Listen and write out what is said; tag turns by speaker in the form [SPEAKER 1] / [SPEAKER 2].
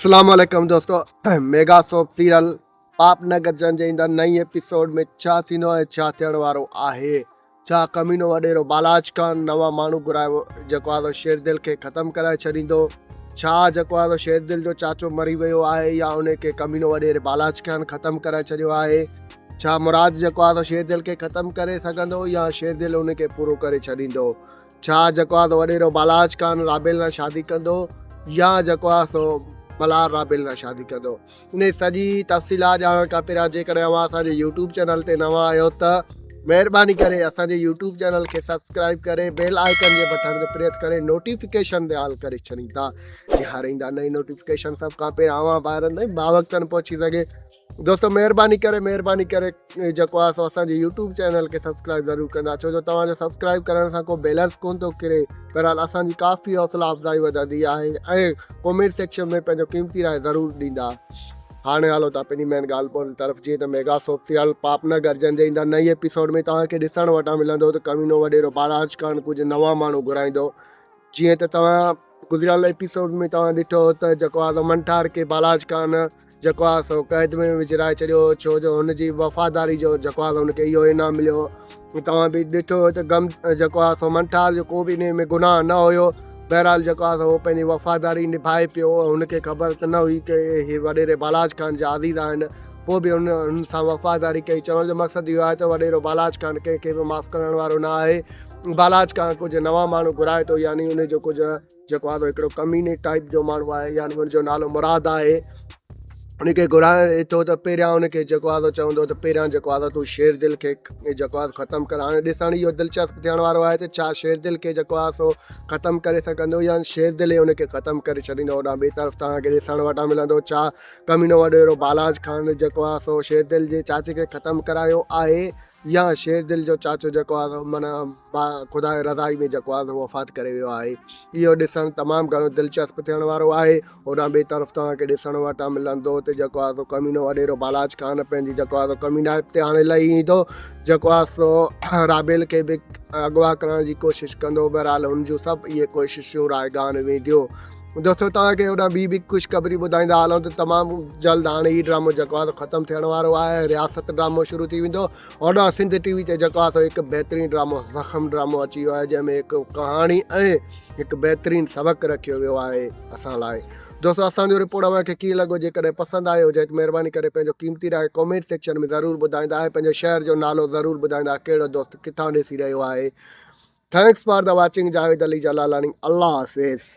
[SPEAKER 1] اسلام عليڪم دوستو ميگا سوپ سيريل پاپ نگر جن جي ايندڙ نئين ايپيسوڊ ۾ ڇا ٿيندو ۽ ڇا ٿيڻ وارو آهي ڇا ڪمينو وڏيرو بالاچ خان نوان ماڻهو گهرائي جيڪو آهي شير دل کي ختم ڪرائي ڇڏيندو ڇا جيڪو آهي شير دل جو چاچو مري ويو آهي يا ان کي ڪمينو وڏيري بالاچ خان ختم ڪرائي ڇڏيو آهي ڇا مراد جيڪو آهي شير دل کي ختم ڪري سگهندو يا شير دل ان کي پورو ڪري ڇڏيندو ڇا جيڪو آ سو وڏيرو بالاچ خان رابيل سان شادي ڪندو يا جيڪو آ سو ملهار رابيل سان شادي ڪندو انهي سڄي تفصيلات ڄاڻڻ کان پهريان جيڪڏهن اوهان اسان جي يوٽيوب چينل تي نوان آهيو ته مهرباني ڪري اسان جي يوٽيوب چينل کي سبسڪرائب ڪري بيل آئيڪن جي بٽڻ تي پريس ڪري نوٽيفڪيشن تي آل ڪري ڇڏيندا جي هر ايندا نئين نوٽيفڪيشن سڀ کان پهريان اوهان ڀائرن تائين باوقتن پهچي سگهي دوستو مهرباني ڪري مهرباني ڪري جيڪو آهي سو اسان جي يوٽيوب چينل کي سبسڪرائب ضرور ڪندا ڇو جو توهان جو سبسڪرائب ڪرڻ سان ڪو بيلنس ڪون ٿو ڪري بهرحال اسان جي ڪافي حوصلا افزائي وڌندي آهي ۽ ڪومينٽ سيڪشن ۾ پنهنجو قيمتي راء ضرور ڏيندا هاڻي هلو ٿا پنهنجي مين ڳالهه ٻولهه طرف جيئن ته ميگا سوپ سيريل پاپ نه گرجن جي ايندڙ نئين ايپيسوڊ ۾ توهان کي ڏسڻ وٽان ملندو ته ڪمينو وڏيرو بالاچ خان ڪجهه نوان ماڻهو گهرائيندو جيئن ته توهان گذريل ايپيسوڊ ۾ توهان ڏٺو هو ته جيڪو آهي سو منٺار کي بالاچ خان جيڪو آهي سو قيد ۾ وجهرائي ڇڏيو هو ڇو جو هن جي وفاداري جو جيڪو آهي هن کي اهو انعام مليو هو توهان به ڏٺو هو ته غم جيڪو آهي سو منٺار جو ڪو به انهي ۾ گناهه نه هيو بهرحال جيڪو آهي سو هو پنهنجي وفاداري نڀائي پيو هن کي خبر ته نه هئي ته هي وڏيري بالاچ خان جا عزيز آهن پوء به هن هن سان وفاداري ڪئي چوڻ جو مقصد اهو آهي ته وڏيرو بالاچ خان ڪنهن کي به معاف ڪرڻ وارو نه آهي بالاچ کان ڪجهه نوان ماڻهو گهرائي ٿو يعني ان جو ڪجهه جيڪو آهي هڪڙو ڪميني ٽائپ جو ماڻهو آهي يعني ان جو نالو مراد آهي ان کي گهرائي ٿو ته پهريان ان کي جيڪو آهي چوندو ته پهريان جيڪو آهي تون شير دل کي جيڪو آهي ختم ڪر هاڻي ڏسڻ اهو دلچسپ ٿيڻ وارو آهي ته ڇا شير دل کي جيڪو آهي سو ختم ڪري سگهندو يا شير دل ئي ان کي ختم ڪري ڇڏيندو هوڏانهن ٻئي طرف توهان کي ڏسڻ وٽان ملندو ڇا ڪمينو وڏيرو بالاچ خان جيڪو آهي سو شير دل جي چاچي کي ختم ڪرايو آهي يا شير دل جو چاچو جيڪو آهي سو معنيٰ خدا جي رضائي ۾ جيڪو آهي سو وفات ڪري ويو آهي. اهو ڏسڻ تمام گهڻو دلچسپ ٿيڻ وارو آهي. هوڏانهن ٻئي طرف توهان کي ڏسڻ وٽان ملندو ته جيڪو آهي سو ڪمينو وڏيرو بالاچ خان پنهنجي جيڪو آهي سو ڪمينائپ تي هاڻي لهي ايندو جيڪو آهي سو رابيل کي به اغوا ڪرڻ جي ڪوشش ڪندو بهرحال هن جون سڀ اهي ڪوششون رائگان وينديون. دوستو توهان کي هوڏانهن ٻي به خوشخبري ٻڌائيندا هلون ته تمام جلد هاڻي هي ڊرامو جيڪو آهي ختم ٿيڻ وارو آهي ۽ رياست ڊرامو شروع ٿي ويندو هوڏانهن سنڌ ٽي وي تي جيڪو آهي سو هڪ بهترين ڊرامو زخم ڊرامو اچي ويو آهي جنهن ۾ هڪ ڪهاڻي ۽ هڪ بهترين سبق رکيو ويو آهي اسان لاء دوستو اسان جو رپورٽ اوهان کي ڪيئن لڳو جيڪڏهن پسند آيو هجي ته مهرباني ڪري پنهنجو قيمتي راء ڪمينٽ سيڪشن ۾ ضرور ٻڌائيندا ۽ پنهنجي شهر جو نالو ضرور ٻڌائيندا ڪهڙو دوست ڪٿان ڏسي رهيو آهي thanks for the watching Javed Ali Jalalani Allah Hafiz.